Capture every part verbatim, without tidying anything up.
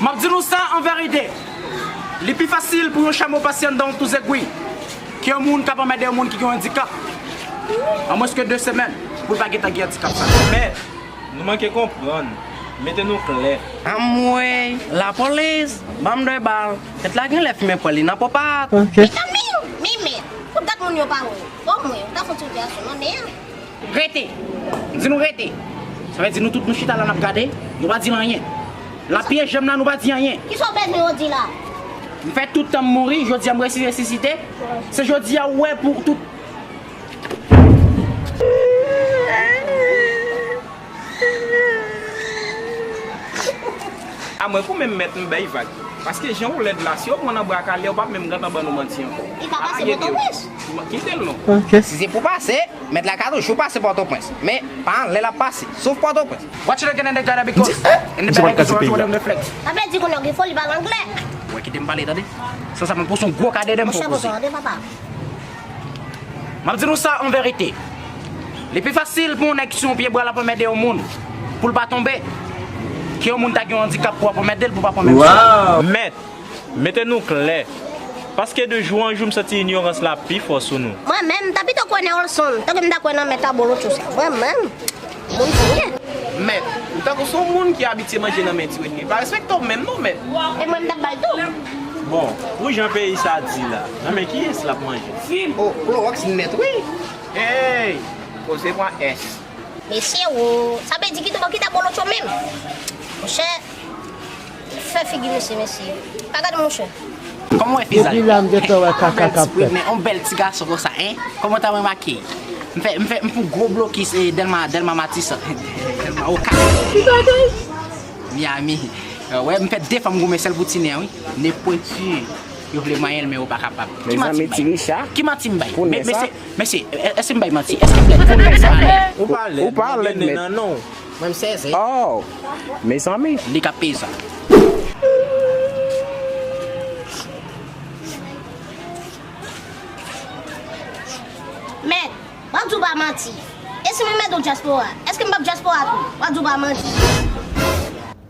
M ap di nou sa an verite, li pi fasil pou yon chamo pase anndan yon tou zegwi ke yon moun k ap anmède yon moun ki gen yon andikap an mwens ke de semèn pou l pa gentan gen andikap sa. Mèt, nou manke konprann. Mete nou klè. Anmwey, lapolis, ban m de bal. Tèt la genlè fimen pwèl li nan popat. Ok. Mimit, pou dat moun yo pa wè w. Bon, mwen, ou ta fon ti reaksyon nan nen an. Rete! M di nou rete! Sa vle di nou tout nou chita la n ap gade, nou pa di l anyen. L ap piye janm nan, nou pa di anyen. Kisa w bezwen yo di la? M fè tout tan m mouri, jodi a m resi resisite. Se jodi a ou wè pou tout. A mwen pou menm mèt m bay vag. Paske jan ou lèd la, si yo pran nan bra kalè, ou p ap menm gentan ban nou manti ankò. Li pa pase Pòtoprens. Kite l non. Ok. Si se pou pase, mèt la ka toujou pase Pòtoprens. Men, pa anlè l ap pase, sof Pòtoprens. Watch it again and they gotta be good. And the bad niggas watch what them deflect. Sa vle di kounye a w gen foli pale anglè. Ou wè kite m pale tande. Sa sa mwen poze yon gwo kadè dèm pou poze. Monchè, poze tande papa. M ap di nou sa an verite. Li pi fasil pou yon nèg si yon pye bwa l ap anmède yon moun pou l pa tonbe, ke yon moun ta gen yon andikap pou ap anmède l pou pa pran menm chay. Mèt, mete nou klè. Paske de jou an jou m santi inyorans la pi fò sou nou. Mwen menm, m ta pito kwè nan Olson, tanke m ta kwè nan mèt abolotcho sa. Mwen menm, moun pou mwen. Mèt, ou tankou se yon moun ki abitye manje nan men ti Wedney. Pa respekte w menm non, mèt. E mwen m t ap ba l tou. Bon, pou jan peyi sa di la, nan men kiyès l ap manje? O, Klowòks nèt wi. Ey, koze pran S. Mesye wo, sa vle di ki tou bò ki ta bolotcho menm? Monchè, fè figi mesye, mesye. Pa gade monchè. Kòman w wè fizaj? Depi la m gentan wè kaka k ap fèt. On bèl ti gason konsa, en? Kòman w ta remake? M fè, m fè, m fè yon gwo blokis, e, Dèlma, Dèlma Matisan. Dèlma Oka. Miami. Wè, m fè de fanm goumen sèl pou ti nen an, wi. Nen pwenti. Yo vle manyen l, men yo pa kapab. Ki manti m bay? Ki manti m bay? Mesye, mesye, èske m bay manti? Èske m lèd? Ou pa lèd, men. Mwen m sèze. Oh, mezanmi. Li ka peye sa. Mèt, w ap di w pa manti. E si mwen mèt ou dyaspora? Èske m p ap dyaspora tou? W ap di w pa manti.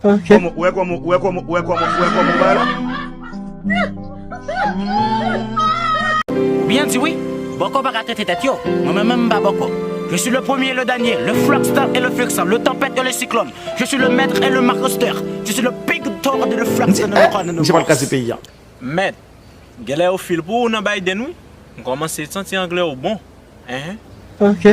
Ok. Kòman, ou wè kòman, ou wè kòman, ou wè kòman, ou wè kòman, ou wè la. Ou byen di wi, bòkò pa ka trete tèt yo. Mwen menm, menm m pa bòkò. Je suis le premier, le dernier, le Flockstar et le Fuxan, le tempête et le cyclone. Je suis le maître et le master. Je suis le big dog de le Flockstar et le Clan. Misye pral kraze peyi a. Mèt, genlè yo fil pou ou nan Biden wi. M kòmanse santi anglè ou bon. Enhen. Ok.